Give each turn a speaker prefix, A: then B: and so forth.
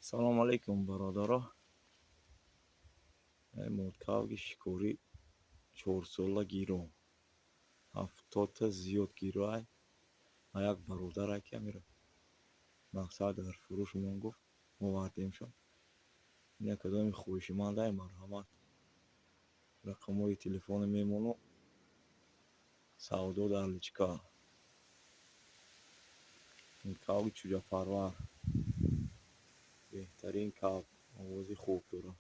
A: Салому алейкум, бародаро. Моткавги шикорӣ, 4 сола, гиро, 70-та зиёд гироай. А як бародаре ки амиро мақсад дар фурӯш мон гуфт, овардемшон. Ина кадоми хоҳишмандай, марҳамат, рақамҳои телефоно мемону, савдо дар личка. Кавги чӯҷапарвар, беҳтарин кавг, овози хуб дорад.